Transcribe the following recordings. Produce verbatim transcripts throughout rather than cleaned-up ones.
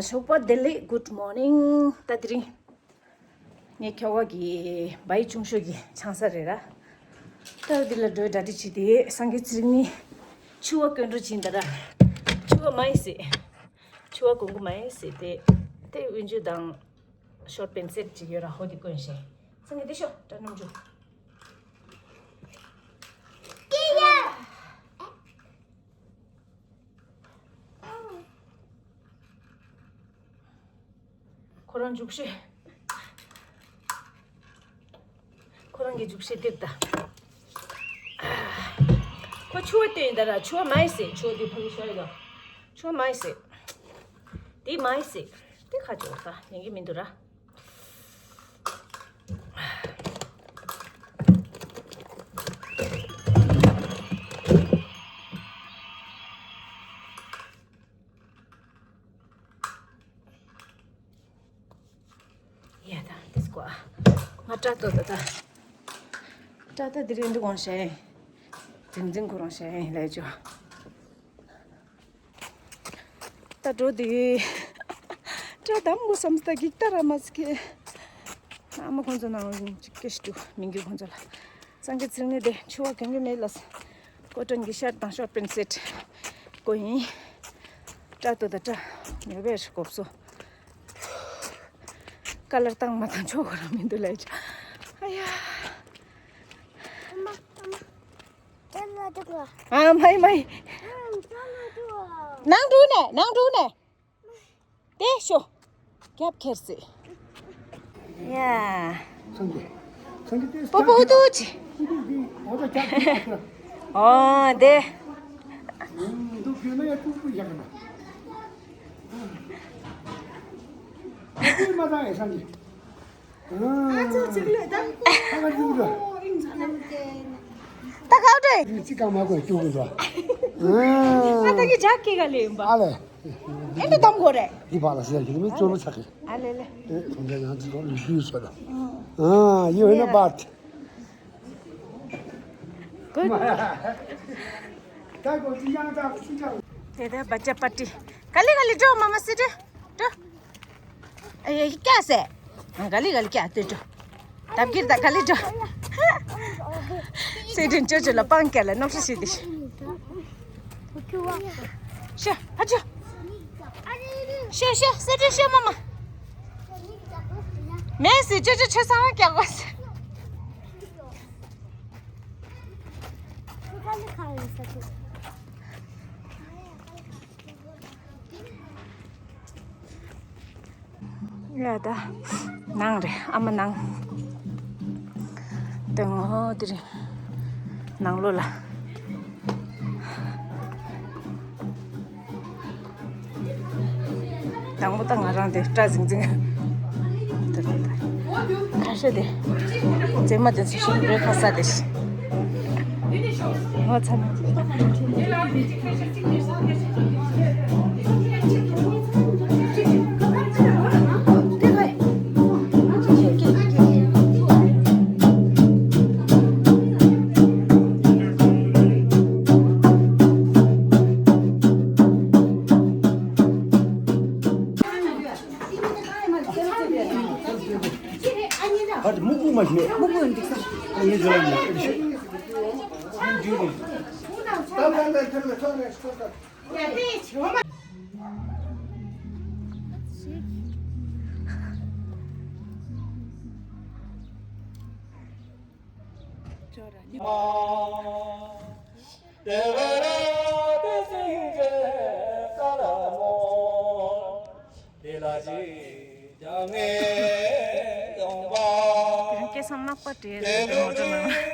ཞོགས་པ་བདེ་ལེགས། Good morning། ད་དེ་རིང་ངའི་ཁྱོ་ག་གི་བའི་ཆུང་ཤོས་ཀྱི་ཆང་ས་རེད་ར། ད་འདི་ལ་འགྲོའི་གྲ་སྒྲིག་བྱེད་དེ། སངས་རྒྱས་ཚེ་རིང་ནི་ཕྱུ་པ་གོན་འགྲོ་བྱིན་ད་ར། ཕྱུ་པ་མ་ཡིན་སྲིད། ཕྱུ་པ་གོན་གི་མ་ཡིན་སྲིད་དེ། དེ་དབུན་ཇུ་དང་ཤོར་ཊི་པེན་སེཊ་ཅིག་ཡོད་ར། ཧོ་དེ་གོན་ཤེས། སངས་རྒྱས་དེ་ཤོ་དྲ་སྣུམ་ཇུ། ཁོ་རང་འཇུག་ཤེས། ཁོ་རང་གི་འཇུག་ཤེས་དེབ་ད། ཁོ་ཕྱུ་པ་སྟོན་ཡིན་ད་ར། ཕྱུ་པ་མ་ཡིན་སྲིད། ཕྱུ་པ་དེ་ཕ་གི་ཤོ་ཡི་ད། ཕྱུ་པ་མ་ཡིན་སྲིད། དེ་མ་ཡིན་སྲིད། དེ་ཁ་ཅོག་ད་ཉན་གི་མི་འདུག་ར། ཡ་ད་དེ་སྐོ་ང་སྐྲ་ཏོ་ད་ད། སྐྲ་ད་དེ་རིང་འདི་གོང་ཤ་ཡིན། འཛིང་འཛིང་ཁོ་རང་ཤ་ཡིན་ལས་ཅོ། ད་འགྲོ་དུས་སྐྲ་བསྡམ་དགོས་བསམ། ད་འགྱིག་ད་ར་མ་ཟིག་གི། ཨ་མ་ཁོང་ཚོ་ནང་ཅིག་སྐད་ཞིག་འདུག་མི་འགྱུར་ཁོང་ཚོ་ལ། སངས་རྒྱས་ཚེ་རིང་ནི་དེ་ཕྱུ་པ་གོན་གི་མེད་ལ། ཀོ་ཊོན་གྱི་ཤར་ཊི་དང་ཤོར་ཊི་པེན་སེཊ་གོན་ཡིན། སྐྲ་ཏོ་ད་སྐྲ་ཉོ་བས་གོབ་སོ། ཀ་ལར་བཏང་མ་བཏང་ཆོག་གོ་རང་མི་འདུག་ལས་ཅོ། ཨ་ཡ། ཨ་མའི་མའི། ནང་འགྲོ་ནས་ནང་འགྲོ་ནས། དེ་ཤོ། རྒྱབ་ཁྱེར་སྲིད། ཡ། སངས་རྒྱས། སངས་རྒྱས་དེ་པོ་པོ་ཏུ་ཅི། ཨོ་ད་རྒྱབ་ཁྱེར་སྲིད། ཨོ་དེ། འདུག་གི་ན་ཡ་ཏུ་པུ་ཡ་ག་ན། ཨ་ཙི་ཙི་ལེ་ད། ཨ་ང་ཡུ་ར། ད་ག་རེ། ཅི་གང་མ་གོ་ཅུ་གུ་ར། ཨ་ད་གི་ཇག་གི་ག་ལེ་ཡིན་པ། ཨ་ལེ། ཨེ་འདི་དམ་གོ་རེད། འདི་བ་ལ་ཟེར་གི་མི་ཅོ་ལོ་ཆག་གི། ཨ་ལེ་ལེ། ཨེ་ཁོང་ཚོ་ཡང་ཅི་གོ་ལུས་ཤོད་ལ། ཨ་ཡོ་ཧེ་ན་བར། Good། དེ་ད་བ་ཅ་པ་ཏི། ག་ལེ་ག་ལེ་འགྲོ་མ་མ་སི་ཏི། འགྲོ། ཨེ་ཡ་ཀྱ་སེ། ག་ལེ་ག་ལེ་ཀྱ་ཏི་འགྲོ། དབ་གིར་ད་ག་ལེ་འགྲོ། སི་ཏི་ཅོ་ཅོ་ལ་པང་ཀྱ་ལ་ནོག་ཤི་ཤི་ཏི། ཤ་ཧ་ཅོ། ཤ་ཤ་སི་ཏི་ཤ་མ་མ། མེ་སི་ཅོ་ཅོ་ཆོས་སང་བ་ཀྱ་གོ་སེ། ཡ་ད། ནང་རེད། ཨ་མ་ནང་། དེ་ངོ་དེ་རེད། ནང་ལོགས་ལ། དང་པོ་ད་ང་རང་དེ་སྐྲ་ཟིང་ཟིང་། ཁ་ཤས་དེ། མཛེས་མ་དེ་ཚོ་ཤིང་རེ་ཁ་ས་དེ། ངོ་ཚ་ན། ཨ་ཏི་སྨུག་པོ་མ་ཤེས། སྨུག་པོ་འདི་ས། ཨ་ཡིན་ཟེར་ཡ་མ། སྐད་ས་མག་པ་དྲེལ་མོ་ཊ་ནང་།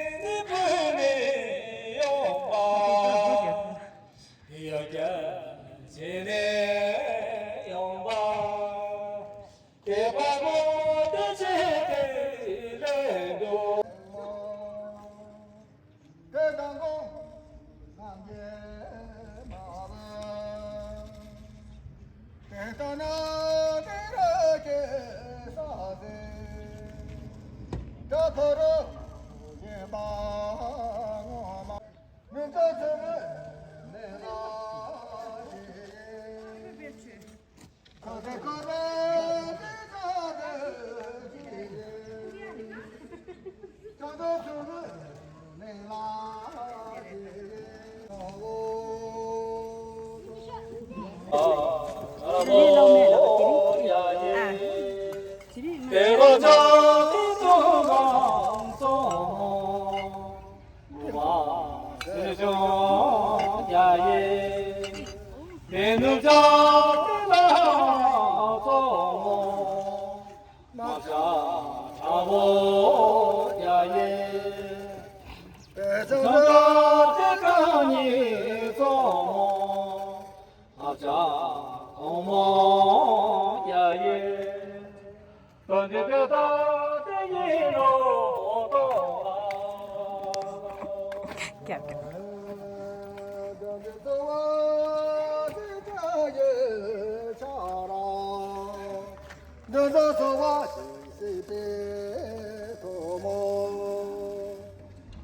འདི་ཚོ་ཚོགས་པ་ཞིག་སྲིད་པའི་ཐོག་མོ།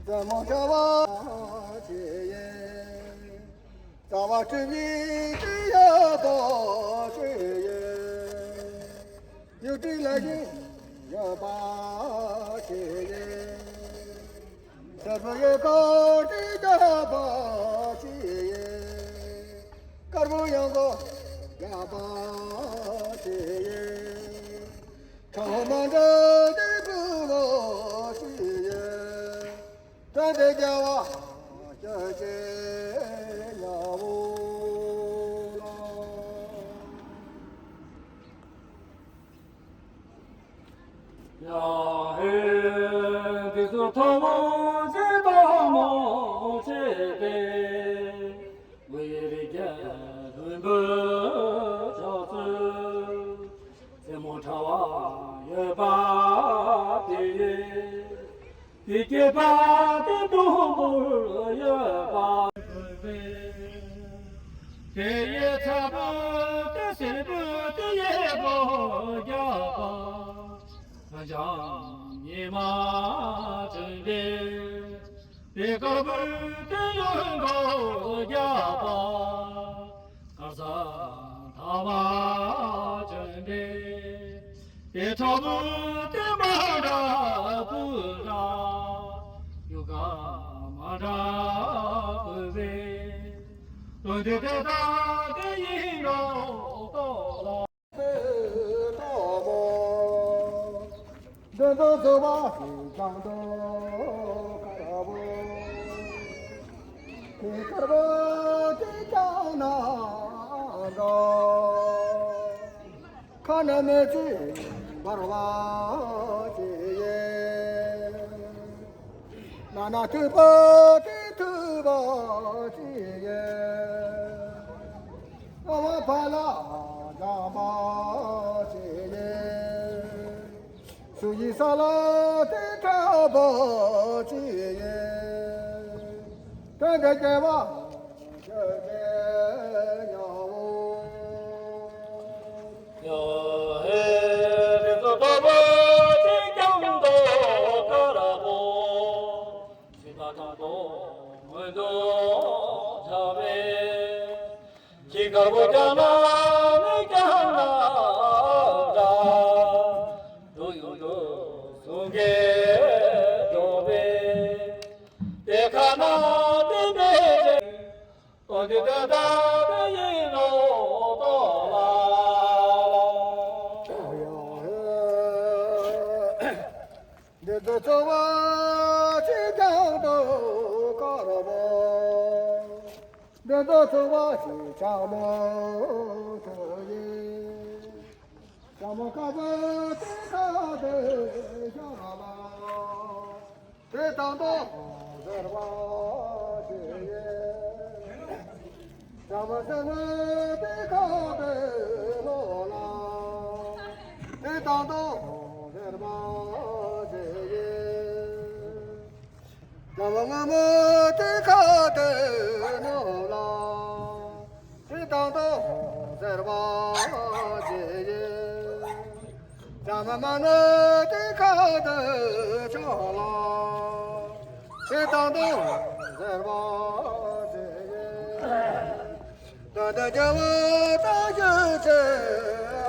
རྩེད་མོ་བྱ་བ་ཅི་ཡིན། རྩ་བ་སྒྲིབ་ཡིག་དེ་ཡག་པོ་ཅི་ཡིན། ཡུལ་དེ་ལ་ཡིན་ཡག་པོ་ཅི་ཡིན། དེ་ཚོ་ཡི་གོ་དེ་རྒྱག་པ་ཅི་ཡིན། དཀར་པོ་ཡང་གོ་རྒྱག་པ་ཅི་ཡིན། ཁྲ་མོ་མ་འདྲ་དེ་བུ་ལོ་ཅི་ཡིན། དོན་དེ་རྒྱལ་བ་ཅི་ཡིན་ཡག་པོ་ལ། ཡ་ཧེ། འདི་ཚོ་ཐོག་མོ་ཆེ་ཐོག་མོ་ཆེ་སྟེ། དབུས་རི་རྒྱལ་ལྷུན་པོ་ཕྱོགས་སུ། རྩེ་མོ་ཕྲ་བ་ཡོད་པ་དེ་ཡིན། དེ་སྐྱེས་པ་དེ་སྡོང་པོར་ཡོད་པ་དེ་ཡི་ཚ་བོ་དེ་སེར་པོ་དེ་ཡི་སྒོ་རྒྱག་པ། ལྗང་ཉི་མ་བྱོན་པས། དེ་དཀར་པོ་དེ་ཡོད་མགོ་རྒྱག་པ། དཀར་ས་ཐ་མ་བྱོན་པས། དེ་ཁྲ་བོ་དེ་མ་འདྲ་བུ་ར། ཡུ་ག་མ་འདྲ་བུ་བས། དོན་དེ་དེ་ལྟ་དེ་ཡིན་ནོ་ཏོ་ལ། འདི་ཚོ་ཚོགས་པ་ཞིག་ཀྱང་འདུག་དཀར་པོ། དེ་དཀར་པོ་དེ་ཀྱང་ན་འདྲ། ཁ་ན་མི་ཚེ་འབར་བ་ཅི་ཡིན། ན་ན་ཐུག་པ་དེ་ཐུག་པ་ཅི་ཡིན། ཨ་བ་ཕ་ལ་འཇམ་པ་ཅི་ཡིན། སུ་ཡི་ས་ལ་དེ་ཁྲ་བོ་ཅི་ཡིན། དོན་དེ་སྐྱེ་བ་ཆོས་ཅན་ཉམ་པོ། ཡ་ཧེ། རི་ཚོ་དོ་བོ་ཅི་ཀྱང་དོ་དཀར་པོ། ཅི་ད་དང་དོ་མོ་དོ་ཆ་བེ། ཅི་དཀར་པོ་ཀྱང་ན་ནི་ཀྱང་ན་འདྲ། དུ་ཡོང་དུ་སུ་གེ་དོ་བེ། དེ་ཁ་ན་དེ་མེད་ཅེས། ཨོ་དེ་ད་ད་དེ་ཡིན་ནོ་ཏོ་ལ། འདི་ཚོ་ཚོགས་པ་ཅི་ཀྱང་དོ་དཀར་པོ། འདི་ཚོ་ཚོགས་པ་ཅི་ཀྱང་མོ་དོ་ཡིན། ཀྱང་མོ་དཀར་པོ་དེ་ཁ་དེ་ཀྱང་ལ། དེ་དང་དུ་ཟེར་བ་ཞིག་ཡིན། བྱམས་སེམས་དེ་གང་དུ་བསློ་ལ། དེ་དང་དུ་ཟེར་བ་ཞིག་ཡིན། བྱམས་སྔོན་མོ་དེ་གང་དུ་བསྣོལ་ལ། དེ་དང་དུ་ཟེར་བ་ཞིག་ཡིན། བྱམས་མ་ནི་དེ་ཁ་དུ་ཆོག་ལ། དེ་དང་དུ་ཟེར་བ་ཞིག་ཡིན། ད་ལྟ་རྒྱལ་བ་དང་ཞིང་ཆེན་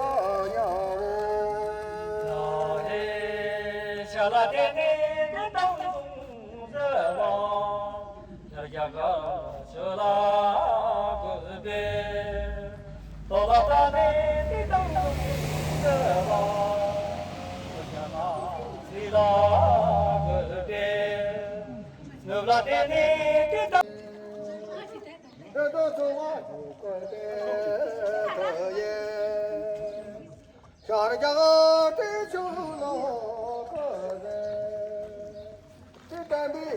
ཤར་རྒྱག་སྟེ་ཆུ་ལོག་གི་ཟེར། དེ་བསྟན་པའི་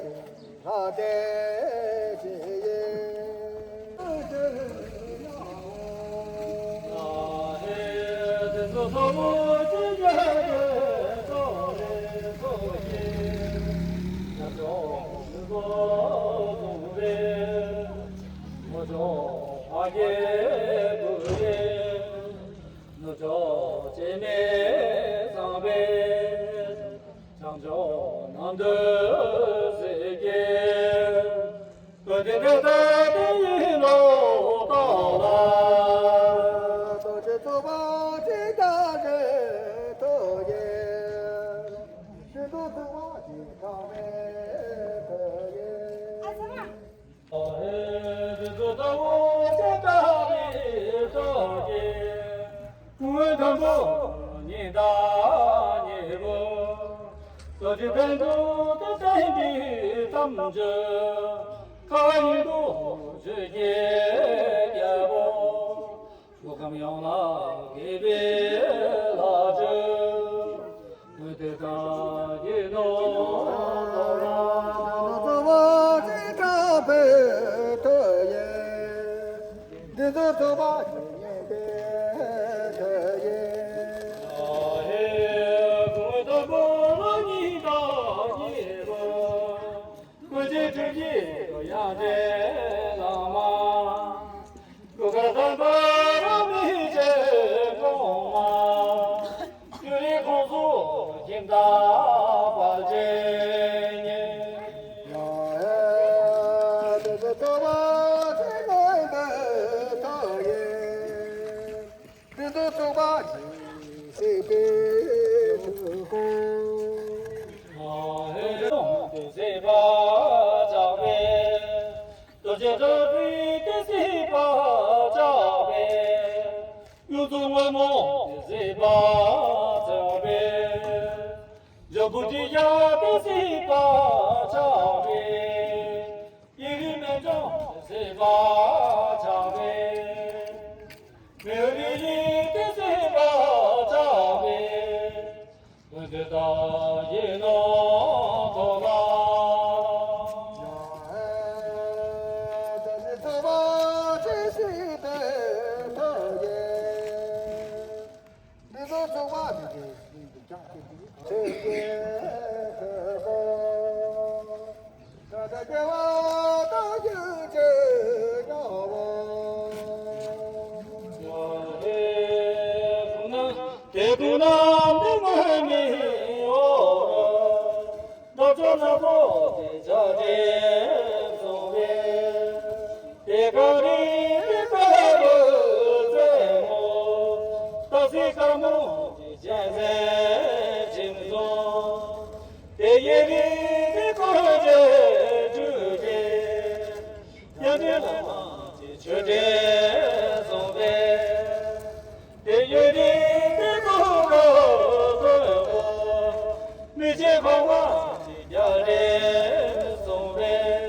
ལྷ་དེ་ཞིག་ཡིན། ནུབ་ཕྱོགས་སྐྱེ་མེད་བཟང་པོའི་བྱང་ཕྱོགས་ནམ་མཁའི་ཟེར་གྱི། བོད་དེ་འདྲ་ལྟ་དེ་ཡིན་ནོ་ལྟ་ལ། རྡོ་རྗེ་ཐོབ་པ་ཅི་ལྟར་རེ་ཐོབ་ཡིན། ཤིན་ཏུ་ཐུབ་པ་ཅི་ལྟར་རེ་ཐོབ་ཡིན། ཨ་ཧེ། དེ་ཚོ་ལྟ་བུ་དེ་ལྟ་བུའི་ཕྱོགས་ཀྱི། ཀུན་དང་པོ་ཉིད་དང་ཉིད་པོ། རྡོ་རྗེ་ཕན་ཚུན་དུ་བསྟན་པའི་གཏམ་རྒྱུད། ཁ་བ་ཉིད་དུ་ཆོས་ཀྱི་རྒྱལ་པོ། ཆོས་ཁམས་ཡོངས་ལ་དགེ་བའི་ལྷ་བཅུ། དངོས་དེ་དག་གི་ནོར་ལ། རྩ་བ་ཅི་དྲག་པའི་དོན་ཡིན། འདི་ཚོ་ཚོགས་པ་ཉིད་པའི་དོན་ཡིན། ཨ་ཧེ། གོང་དང་པོ་ལ་ཉིད་དང་ཉིད་པོ། ཀུན་གྱི་སྤྲུལ་གྱི་ཡང་ཏེ་བླ་མ། གུར་དཀར་དམ་པ་རང་མི་བྱེད་གོང་མ། ཡུལ་ལི་ཁོང་སུ་ཁྱིམ་བདག་པ་ཅན་ཉེ། ཡང་ཨེ་དེ་ཚོ་ཚོགས་པ་ཚེ་ནས་འདས་ཐོག་ཡིན། དེ་ཚོ་ཚོགས་པ་ཡིན་སྲིད་པའི་ཐུགས་དགོངས། ཨ་ཧེ་ཡོངས་དེ་སྲིད་པ་ཆགས་པས། རྡོ་རྗེ་དྲག་པོའི་དེ་སྲིད་པ་ཆགས་པས། གཡུ་མཚོ་སྔོན་མོ་དེ་སྲིད་པ་ཆགས་པས། འཇམ་བུ་ཊི་ཡ་དེ་སྲིད་པ་ཆགས་པས། ཡིག་རིགས་སྨན་ལྗོངས་དེ་སྲིད་པ་ཆགས་པས། མི་ཡུལ་རིག་གནས་དེ་སྲིད་པ་ཆགས་པས། དོན་དེ་དག་ཡིན་ནོ་ཐོག་ལ། ཡང་ཨེ་དེ་ནི་ཚོགས་པ་ཅི་ཞིག་དེ་ཐོག་ཡིན། འདི་ཚོ་ཚོགས་པ་འདི་གའི་ཞིང་དུ་བཅག་སྟེ་འདི་ཚེ་སྐྱེ་ཁོ། ད་ལྟ་སྐྱེ་བ་དང་ཡུལ་ཅི་ཉོ་བོ། དེ་དུས་ན་འདི་མ་མི་འོ། ད་ཚོ་ན་ཚོ་དེ་བྱ་དེ་སོང་བས། དེ་ག་རི་དེ་ཀ་རུ་རྩེ་མོ། ད་སི་ཀ་མོ་དེ་ཅན་ཟེ་ཅིང་སོང་། དེ་ཡི་རི་དེ་ཀོ་ཅེ་ཅུ་ཅེ། ཡ་དེ་ལ་མ་དེ་ཆོས་དེ་སོང་བས། དེ་ཡི་རི་དེ་ཀོ་ཀོ་ཀོ་ཀོ། མི་ཅེ་ཁོ་བ་དེ་རྒྱ་རེ་སོང་བས།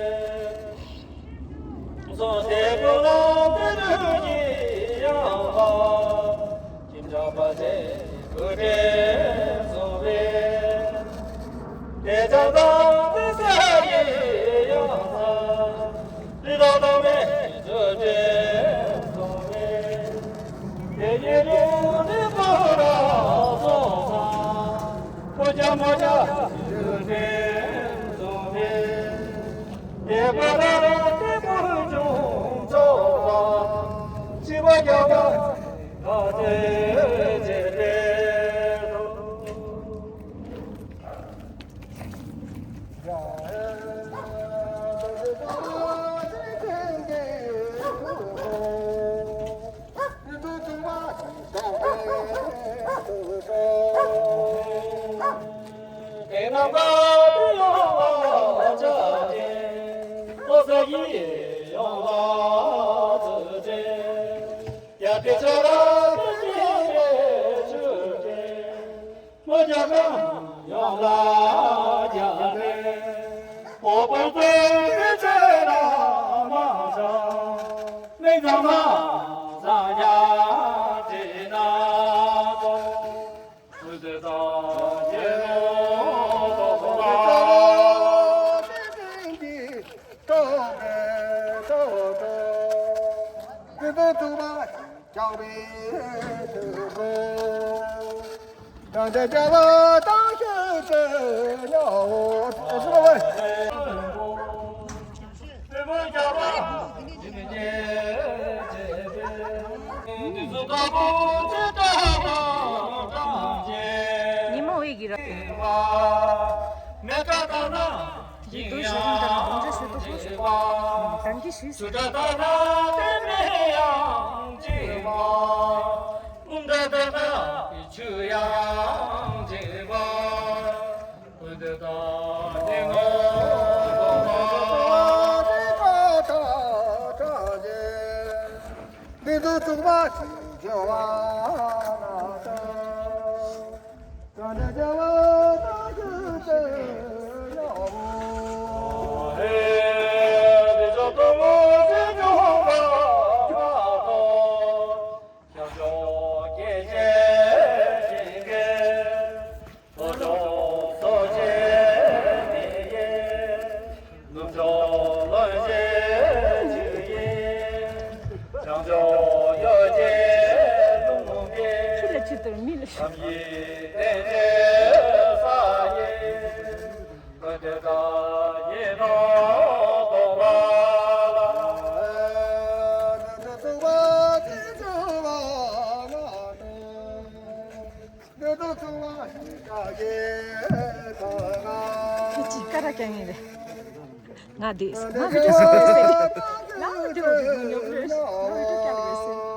སོང་སྟེ་ཀུན་ལ་དེ་དུས་ཀྱི་ཡང་ཧ། ཁྱིམ་བྱ་བ་དེ་ཀུན་དེ་སོང་བས། དེ་ཅང་དང་དེ་ས་ཡི་ཡང་ས། རི་དྭགས་དང་མི་ཚོ་དེ་སོང་བས། དེ་ཡི་རི་དེ་ཀུན་ལ་སོང་ས། ཁོ་ཅག་མོ་ཅག་དེ་སོང་བས། དེ་པ་ར་ར་དེ་ཀུན་འབྱུང་ཚོགས་ལ། ཤི་བ་རྒྱ་བ་ག་ཚོད་བྱེད་པའི་ཐོག་དེ་ ཡང་དག་ཏུ་ཡོང་བ་བྱ་སྟེ། ལོ་ཙཱ་ཡིས་ཡོང་བ་བརྩི་སྟེ། ཡ་དེ་ཆ་ར་དེ་ཅི་རེ་ཆུ་སྟེ། མོ་རྒྱ་གང་ཡོང་ལ་རྒྱ་སྟེ། འོ་པོ་པོ་དེ་ཆ་ར་མ་ཆ། མེ་ཛ་མ་ཛ་ཡ་དེ་ན་པོ། ཉི་མ་འོད་ཀྱི་ར། ཡིད་དུ་ཞུ་རུང་དང་དུམ་བུ་ཞུ་དུ་གོ། དང་གི་ཞུས། ཁྱི་ལ་ཁྱི་ལྟར་མི་ལ། ཁྱི་ཅིག་ཀ་ར་ཀྱང་ངེས་རེད། ང་དེས་ང་བི་ཏྲ་ཞིག་དགོས་ཟེར། ང་དེ་རུ་དེ་དགོས་ཉོབ་རེད། ང་བི་ཏྲ་ཀྱང་དགོས་ཟེར།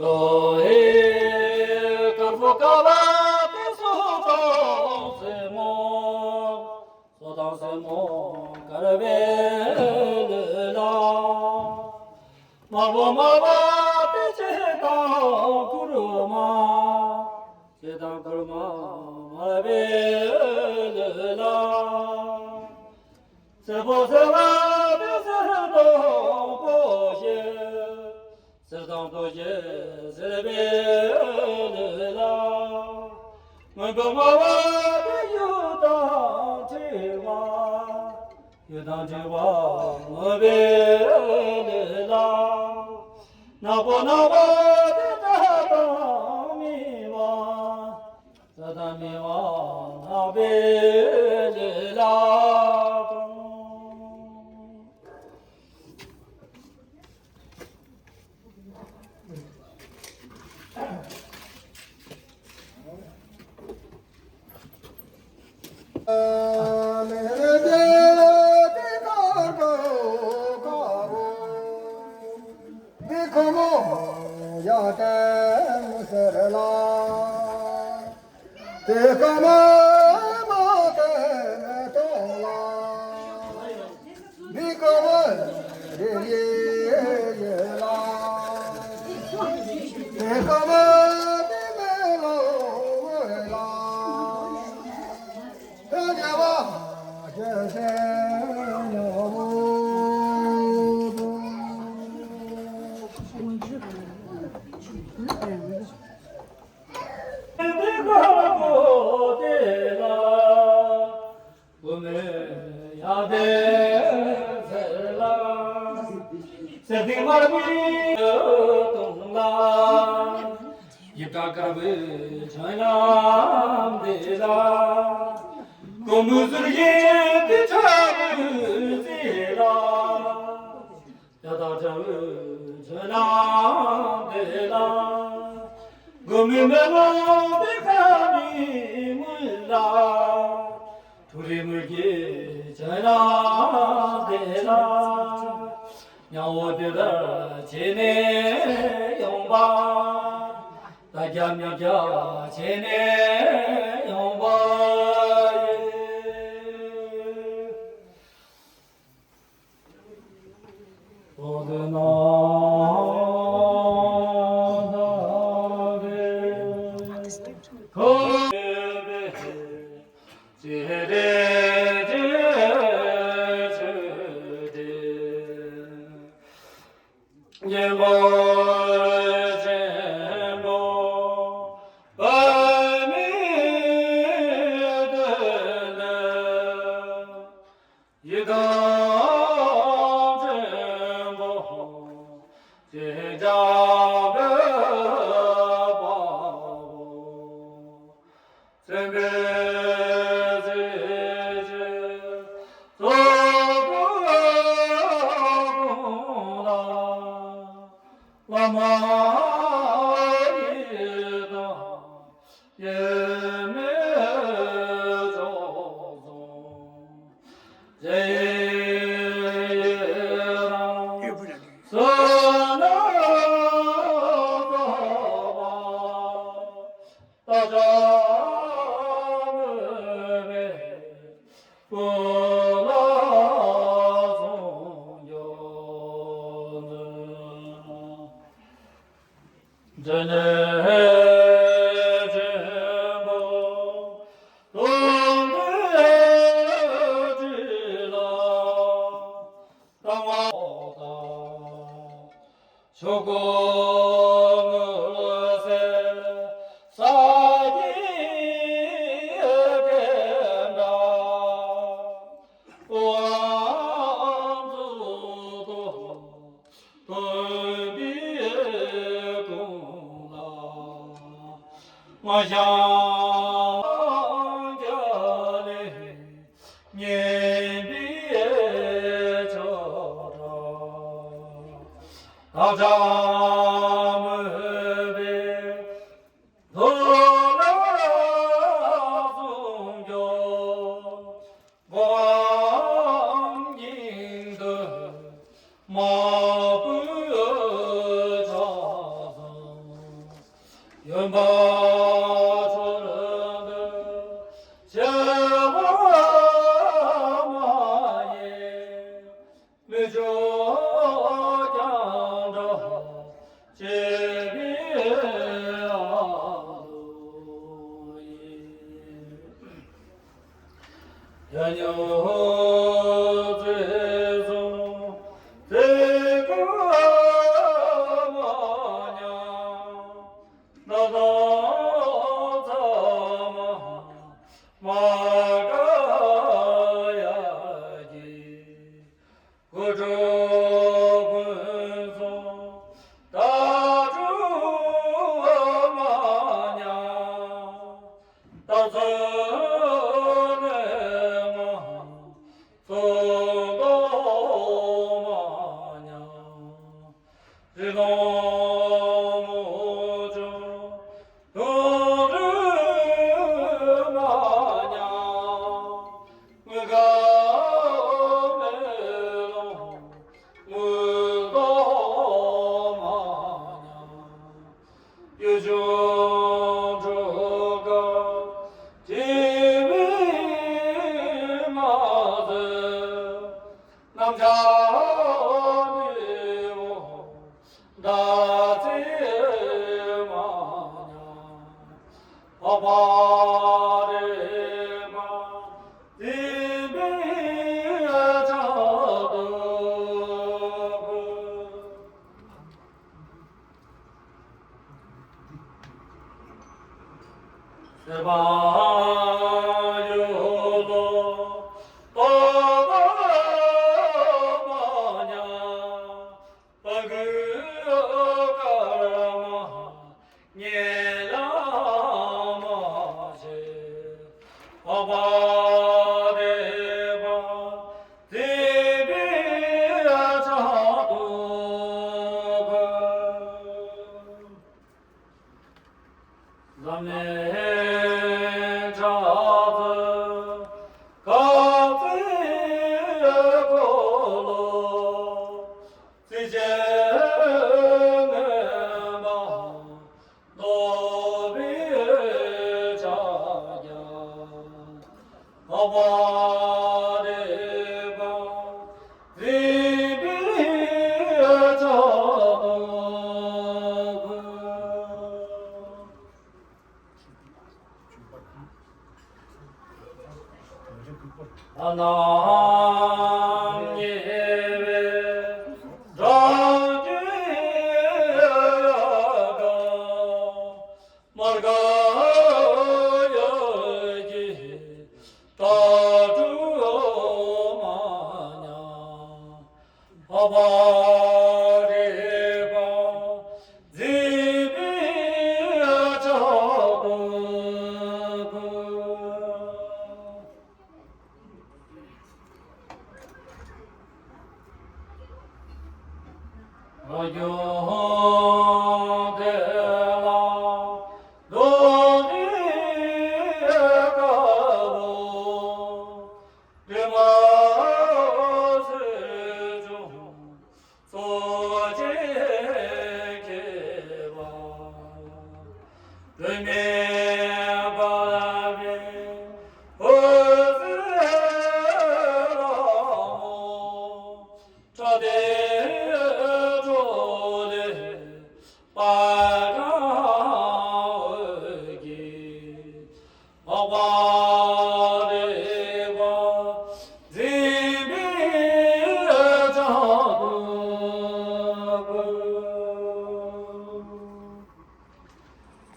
ལོ་ཧེ་དཀར་པོ་དཀར་བ་དེ་སོ་དང་སེར་མོ། སོ་དང་སེར་མོ་དཀར་བའི་ལུས་ལ། དམར་པོ་དམར་བ་དེ་ཕྱེད་དང་གུར་མ། ཕྱེད་དང་གུར་མ་དམར་བའི་ལུས་ལ། སེར་པོ་སེར་བ་དེ་སེར་དང་པོ་ཞེས། སེར་དང་པོ་ཞེས་སེར་བའི་ལུས་ལ། སྔོན་པོ་དམར་བ་དེ་གཡུ་དང་འཁྲིལ་བ། གཡུ་དང་འཁྲིལ་བ་སྔོན་པོའི་ལུས་ལ། ནག་པོ་ནག་པ་དེ་སྐྲ་དང་སྨེ་བ། ད་ལྟ་མི་དབང་ནག་པོའི་ལུས་ལ་དང་། དེ་ཀ་མ་མ་དེ་མེ་ཏོག་ལ། མི་ཀ་མ་རེ་ཡེ་ཡེ་ལ། དེ་ཀ་མ་དེ་མེ་ལོ་ལ། དེ་ཀ་མ་ཞེ་ཞེ་ཉོ་མོ། ཡ་ད་དྲ་བོའི་ཆོས་ནང་དེ་ལ། མགོན་མེད་མེ་ལོང་དེ་ཁ་མི་མུན་ལ། ཐུགས་རིག་མུན་གྱི་ཆོས་ནང་དེ་ལ། ཉ་འོ་དེ་ལྟར་བྱས་ནས་ཡོང་པ། ད་རྒྱ་མྱ་རྒྱ་བྱས་ནས་ཡོང་པ་ཡིན། Thank you. རྣམ་ཉེ་བའི་སྒྲ་སྐད་ཡལ་ག་མར་ག་ཡལ་གྱི་སྒྲ་དྲུག་མ་ཉམས། འཕགས་པ་རིག་པ་འཛིན་པའི་ལྕགས་སྒྲོག་གུ། རྒྱུ་དེ་ལ་རྡོ་རྗེ་དཀར་པོ། འདྲེས་མ་ཟེར་བྱུང་གཙོ་ཆེ་མཁས་པ། བུད་མེད་དཔའ་བའི་འོད་ཟེར་ལ་མོ། ཁྲ་ལྡེ་ཁྲོ་ལེ་པད་དཀར་འོད་ཀྱི། འཕགས་པ་རིག་པ་འཛིན་པའི་ལྕགས་སྒྲོག་གུ།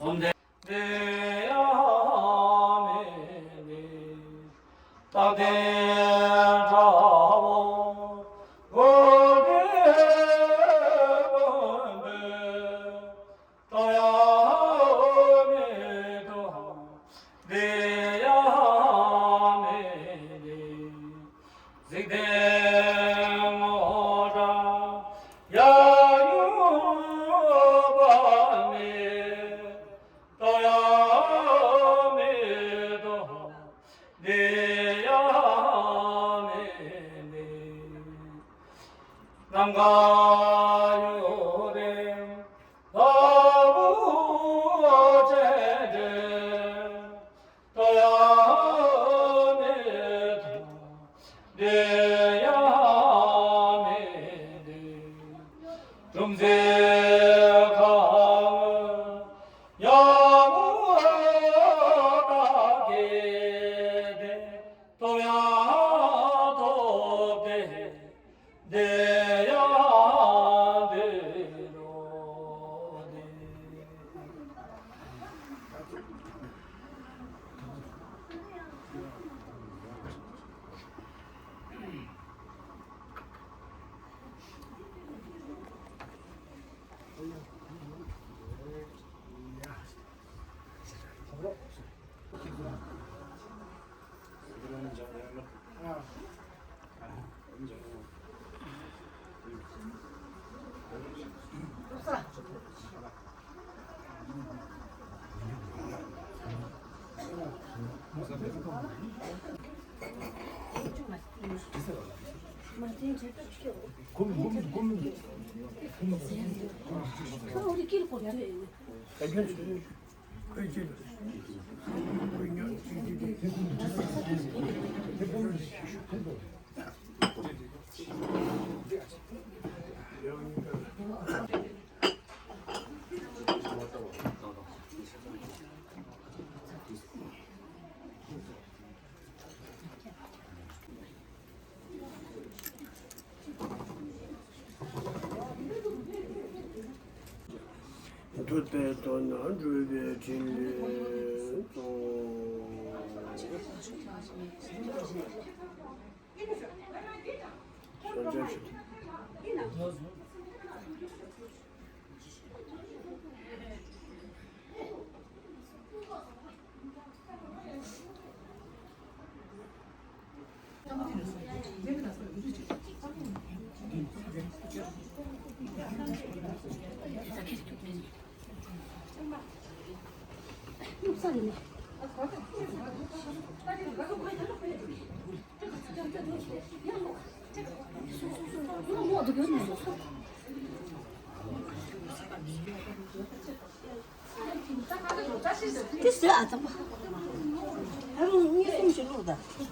འོན་ཏེ་འདི་ཡང་མི་ནི་རྟག་བདེན་ཁྲ་བོ་འོད་ཀྱི་བུམ་པའི། རྟག་ཡང་མེད་དོ། འདི་ཡང་མེད་དེ། གཟིག་ལྡན་ངོ་སྐྲ་ཡང་ཡུག་པ་མེད། རྟག་ཡང་མེད་དོ། འདི་ཡང་མེད་དེ། ནམ་མཁའ་ཡུག་ལྡན་ལྷ་བུ་ཅན་ཏེ། རྟག་ཡང་མེད་དོ། འདི་ཡང་མེད་དེ། གྲུམ་ཟེ་ཁ་ངོ་ཡང་མོ་ལྟ་གེ་དེ། རྟག་ཡང་ཐོབ་སྟེ། འདི་ཡང་འདི་རུ་འདི། ཐུབ་པའི་དོན་རྣམས་སྒྲུབ་པའི་ཕྲིན་ལས་སྩོལ། དེ་ཟོས་ཨ་ཙམ་པ། ཨ་རུང་གཉིས་གསུམ་ཞིག་བླུགས་དང་།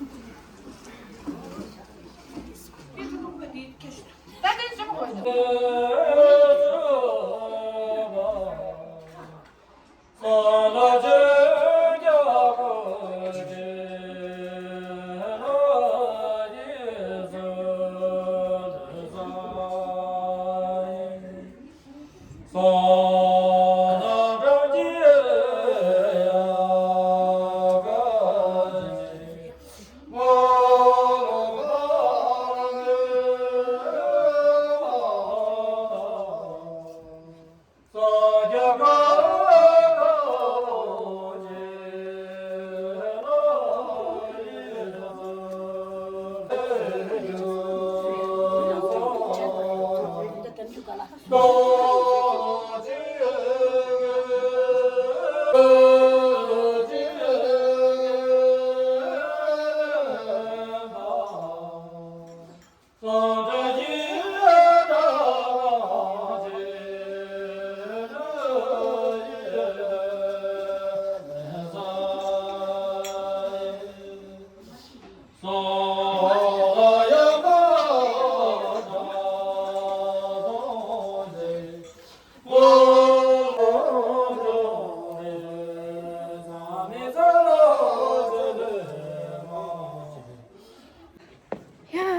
ཡ་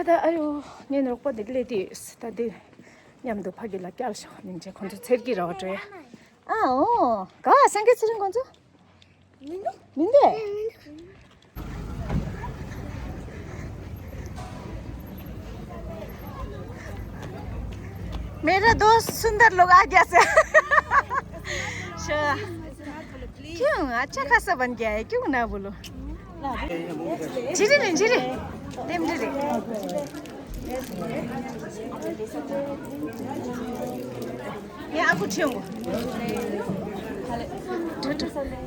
ད་ཨ་ཡོ། ངའི་རོགས་པ་འདི་སླེབས་དུས་ད་འདི་མཉམ་དུ་ཕ་གི་ལ་བསྐྱལ་ཤོག་སྙིང་རྗེ། ཁོང་ཚོ་འཚེར་གྱི་རེད་བ། འགྲོ་ཡ། ཨ་འོ། ག་སེང་གེ་ཚེ་རིང་ཁོང་ཚོ། མི་འདུག་མི་འདུག मेरा दोस्त सुंदर लोग आ गया से। क्यों? अच्छा खासा बन गया है, क्यों ना बोलो? झिरी नहीं, झिरी। तेम झिरी। यहाँ आगो ठियोंगो।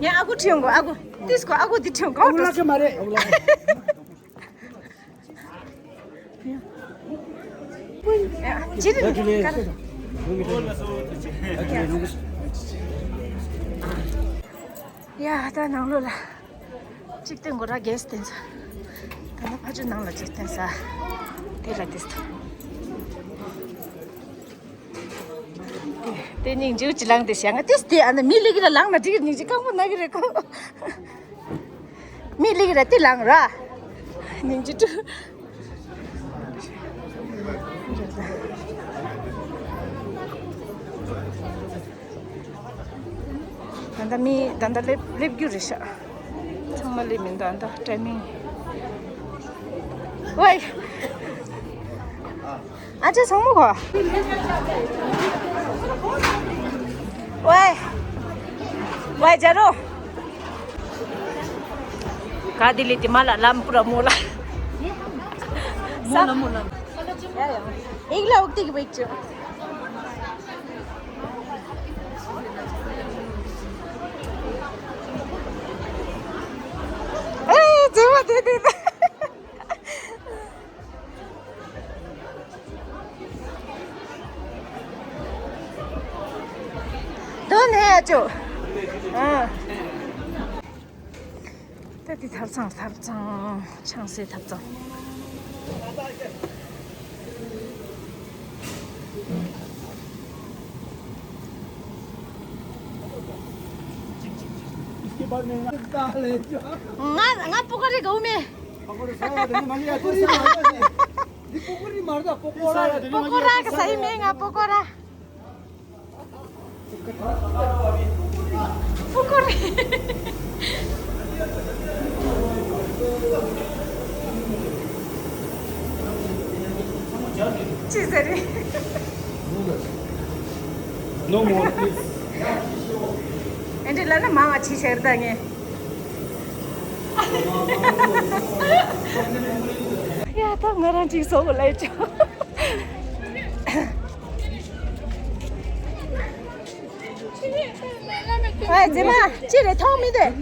यहाँ आगो ठियोंगो, आगो। त्यसको आगो दि ठियोंगो। ཡ། ད་ནང་ལོགས་ལ་གཅིག་བསྟན་དགོས་ར། གེས་བསྟན་ས། ད་ནི་ཕ་ཆུ་ནང་ལ་གཅིག་བསྟན་ས། དེ་ལ་དེ་ས། དེ་སྙིང་རྗེ་ཅིག་ལངས་ཏེ་བྱ། ང་ཏིས་དེ་ཨ་ན་མི་ལི་གི་ར་ལངས་ན་འགྲིག་གི། སྙིང་རྗེ་རྐང་པ་ན་གི་རེད་ཁོ། མི་ལི་གི་ར་དེ་ལངས་ར། སྙིང་རྗེ་ཀྲུ། ད་ལྟ་མི་ད་ལྟ་སླེབས་སླེབས་རྒྱུ་རེད་ཤག་ཚང་མ་སླེབས་མིན། ད་ལྟ་ཊའི་མིང་། ཝེ། ཨ་ཅེ་ཚང་མ་གོ། ཝེ། ཝེ་ཇ་རོ། ག་དི་ལི་ཏི་མ་ལ་ལམ་པུ་ར་མོ་ལ། མོ་ལ་མོ་ལ། ཡ་ཡ། ཨིག་ལ་ཨུག་ཏི་གི་བིག་ཅུ། ཨེ་ཇེ་མ་དེ་དེ་དེ། དོ་ནས་ཨ་ཅོ། ཨ། ད་དེ་ཐབ་ཚང་ཐབ་ཚང་ཆང་སའི་ཐབ་ཚང་། ང་ང་པོ་ཀོ་རི་གའུ་མེ། པོ་ཀོ་རི་མ་རེད། པོ་ཀོ་ར། པོ་ཀོ་ར་གི་ས་ཡི་མེ། ང་པོ་ཀོ་ར། ཕུ་ཀུ་རེ། ཅི་ཟེར་རེད། No more, please. ཨེ་འདྲི་ལ་ན་མང་ང་ཆི་ཤེར་ད་ངས། ཡ་ད་ང་རང་ཅིག་བཟོ་གི་ལས་ཆོག་ཨ་རྫི་མ། ཅི་རེད། མཐོང་མི་འདུག་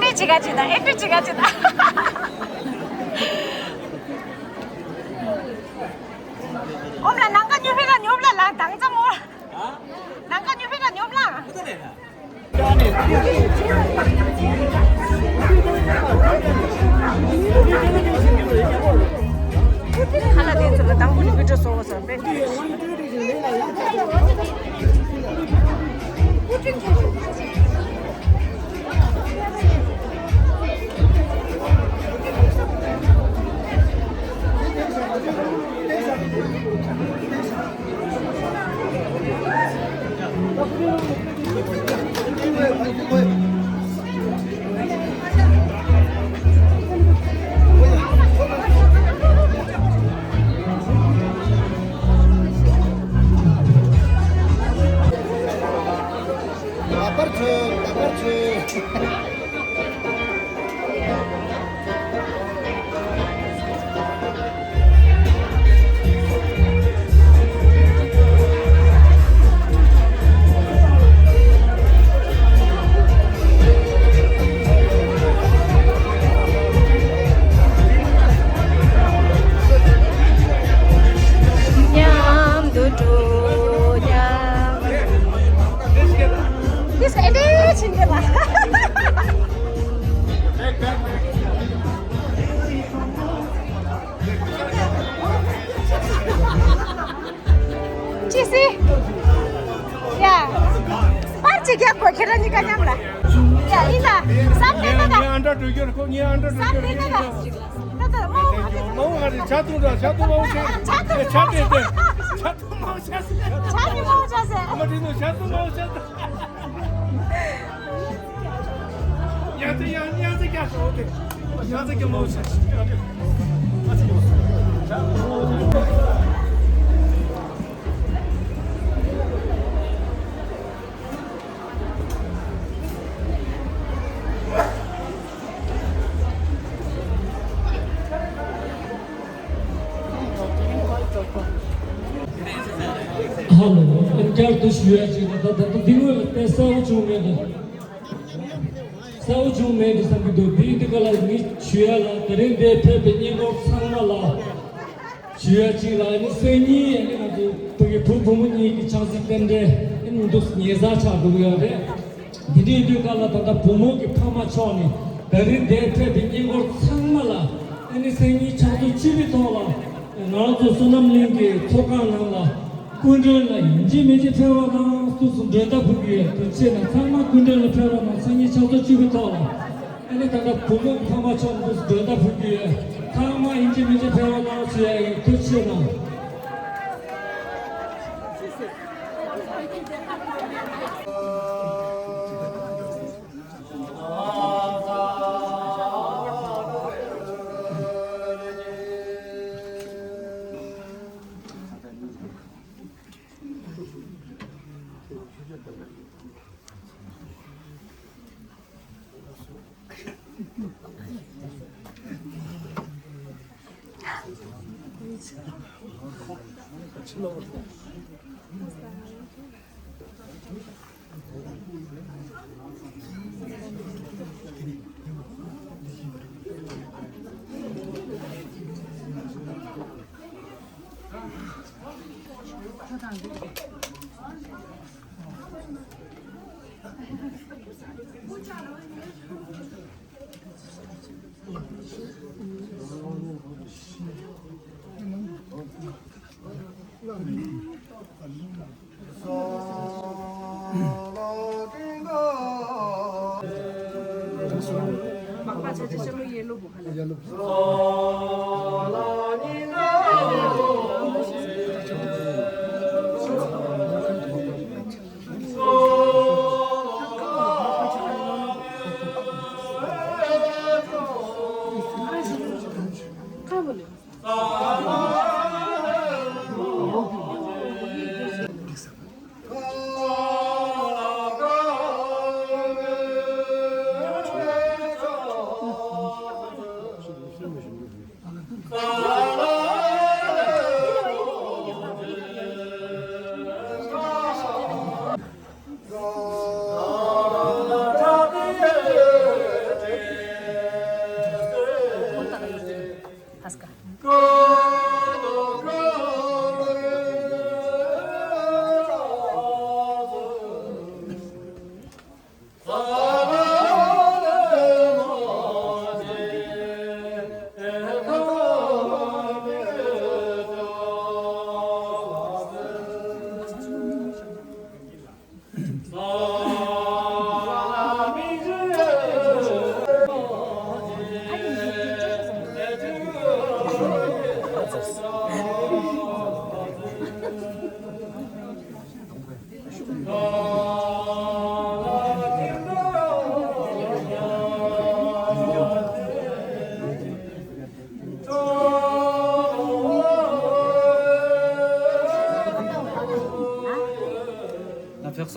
ཨེ་ཅི་ག་ཅི་ད་ཨེ་ཅི་ག་ཅི་ད། ཨོམ་ལ་ནང་ག་ཉོ་ཕི་ལ་ཉོ་བ་ལ་དང་ཙམ་མོ། ནང་ག་ཉོ་ཕི་ལ་ཉོ་བ་ལ། ཁ་ལག་དེ་ཚོ་ལ་དང་པོ་ནས་བི་ཌིའོ་བཟོ་དགོས་བསམ་པས། མཉམ་དུ་འགྲོ་ཡ། ཨེ་ལེ་ཕྱིན་ཏེ་ལ། ཅི་སི། ཡ། པར་ཅིག་རྒྱག་དགོས་ཁྱེད་རང་གཉིས་ཀ་མཉམ་ལ། ཡ་ཡིན་ད། བསམ་བློ་ངའི་ད། ངའི་ཨ་འདྲ་འགྲོ་རྒྱུ་རེད་ཁོ་ངའི་ཨ་འདྲ་འགྲོ་བསམ་རྒྱུ་བློ་རེད་ད། ཁྱེད་ད། ད་མ་འོང་ང་རེད། མ་འོང་ང་རེད། ཇ་འཐུང་ར་ཇ་འཐུང་མ་འོང་ཟེར། ཇ་འཐུང་ཇ་འཐུང་ཇ་འཐུང་མ་འོང་ཇ་ཟེར། ཇ་འཐུང་མ་འོང་ཇ་ཟེར། ཇ་འཐུང་མ་འོང་ཇ་ཟེར། ཨ་མ་དྲིན་ནོ་ཇ་འཐུང་མ་འོང་ཇ་ཟེར། ཧ་ལོ། ཨ་ནི་བསྐྱར་དུ་ཞུ་ཡ་ཅིག་ལ་ད་ད་ལྟ་འདི་སྔོན་ལ་དཔེ་གསལ་པོ་བྱུང་མེད་འདུག་གསལ་པོ་བྱུང་མེད་འདུག་བསམ་གྱི་འདུག་འདིའི་འདི་ག་ལ་ནི་ཞུ་ཡ་ལ་ད་རིང་འདིར་ཕེབས་པའི་གཉེན་སྒོར་ཚང་མ་ལ་ཞུ་ཡ་གཅིག་ལ་ཨ་ནི་སང་ཉིན་ཨ་ནི་ང་ཚོ་བོད་ཀྱི་བུ་བུ་མོ་གཉིས་ཀྱི་ཆབ་སྲིད་རྟེན་འབྲེལ་ཨ་ནི་འདུག་ཉེ་སར་ཆགས་འགྲོ་གི་ཡོད་རེད། འདི་འདྲའི་དུས་སྐབས་ལ་ད་ལྟ་བུ་མོ་གི་ཕ་མ་མཆོག་ནས་ད་རིང་འདིར་ཕེབས་པའི་གཉེན་སྒོར་ཚང་མ་ལ་ཨ་ནི་སང་ཉིན་ཕྱག་ཚོད་གཅིག་པའི་ཐོག་ལ་ང་རང་ཚོ་བསོད་ནམས་གླིང་གི་ཚོགས་ཁང་ནང་ལ་སྐུ་མགྲོན་ལ་ཡིན་གཅིག་མིན་གཅིག་ཕེབས་རོགས་གནང་། སུད་སི་མགྲོན་བརྡ་ཕུལ་གྱི་ཡོད། དེ་བྱས་ན་ཚང་མ་སྐུ་མགྲོན་ལ་ཕེབས་རོགས་གནང་། སང་ཉིན་ཕྱག་ཚོད་གཅིག་པའི་ཐོག་ལ་ཨ་ནི་ད་ལྟ་བུ་མོ་གི་ཕ་མ་མཆོག་ནས་སུད་སི་མགྲོན་བརྡ་ཕུལ་གྱི་ཡོད། ཚང་མ་ཡིན་གཅིག་མིན་གཅིག་ཕེབས་རོགས་གནང་ཞུ་ཡ་ཡིན། ཐུགས་རྗེ་གནང་།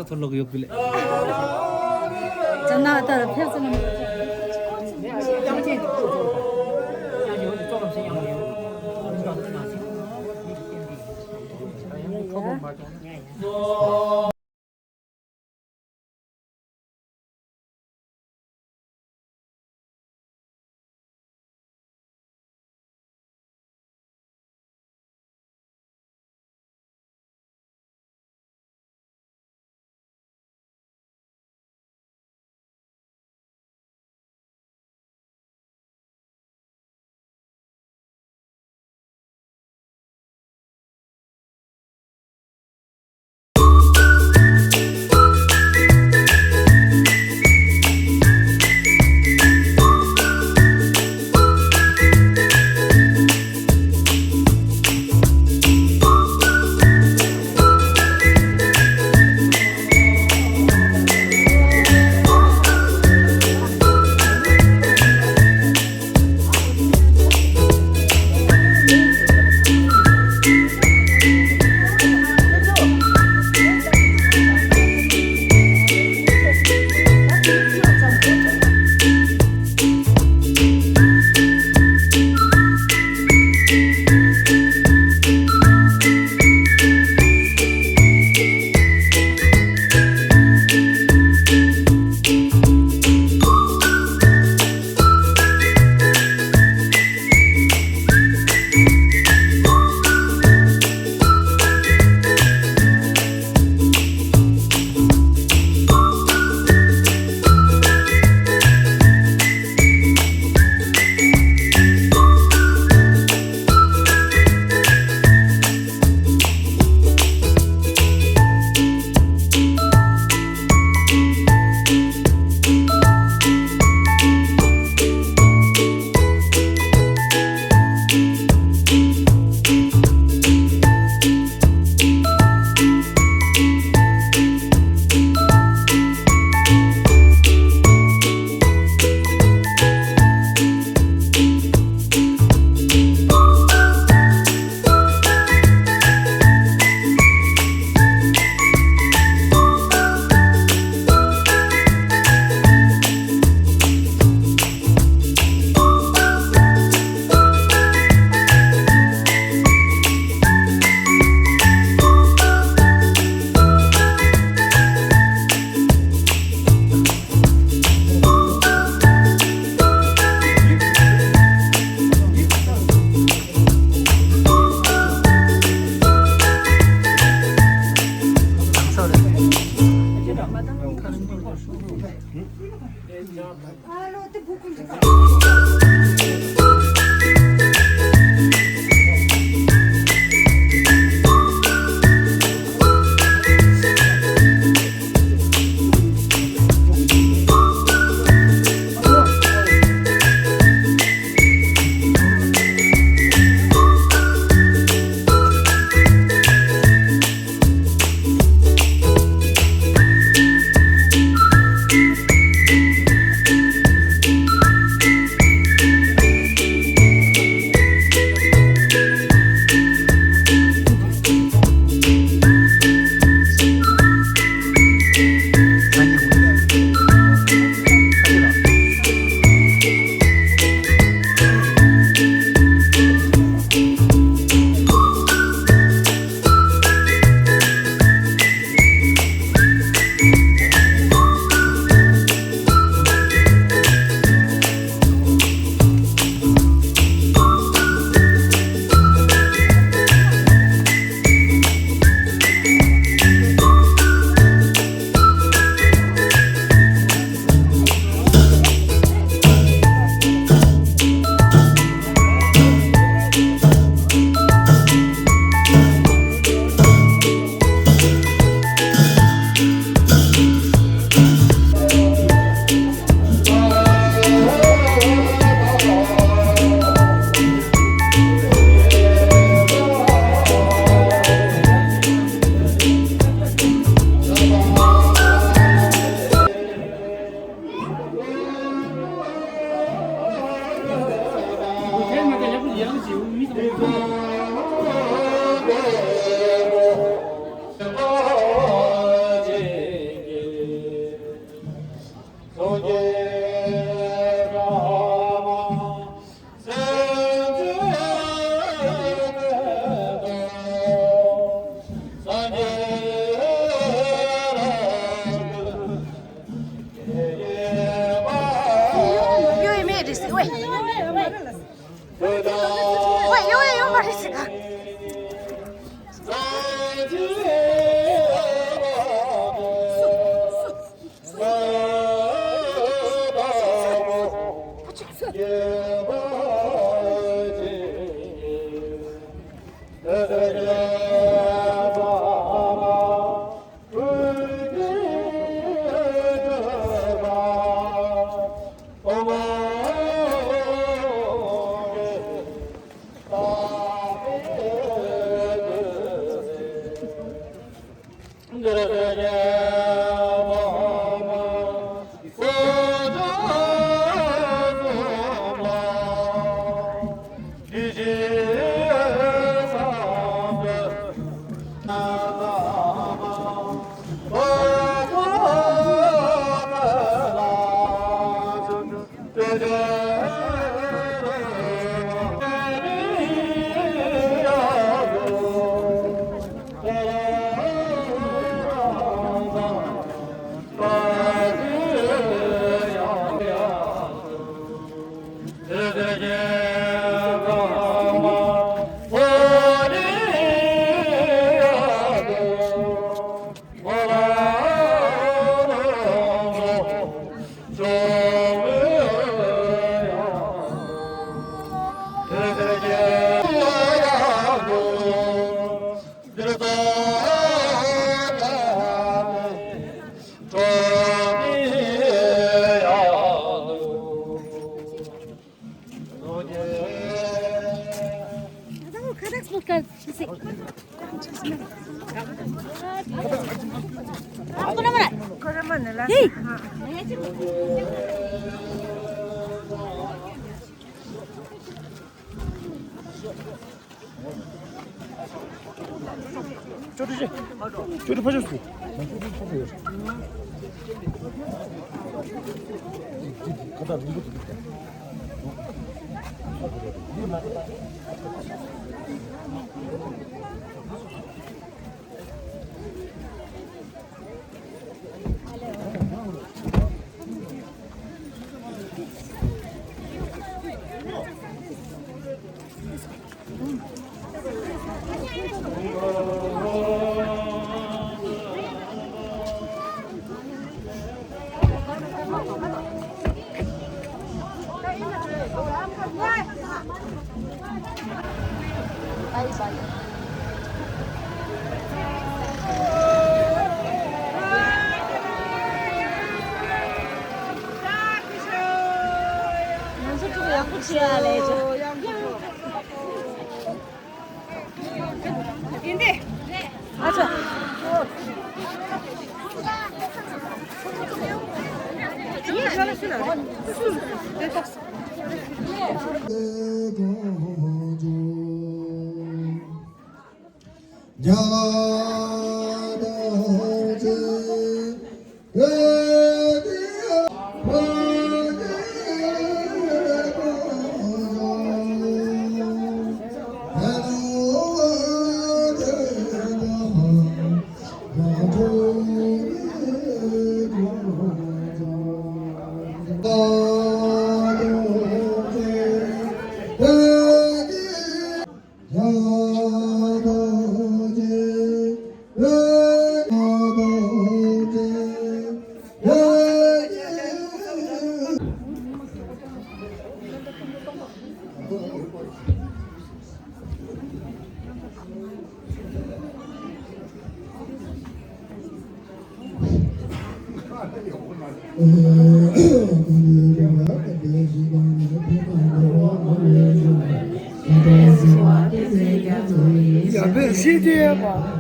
ཚོ་ལོག་ཡོད་པི་ལེ། ཛ་ན་ད་ཕེབས་ཙམ། ཅོ་ཏི་ཅི། ཅོ་ཏི་ཕ་ཆོས་སུ། ཁ་བཏགས་རིང་པོ་དེ། ང་ཚོ་ཕྲུ་གུ་ཡག་པོ་བྱེད་ཡ་ལས་ཅོ། ཡིན་ཏེ། ཨ་ཅོ། ཡིན་ཤ་ལ་ཤི་ལ་རེད། སུ་རེད་ཏོག་ཡ་བེ་ཤི་དེ་ཡ་མ།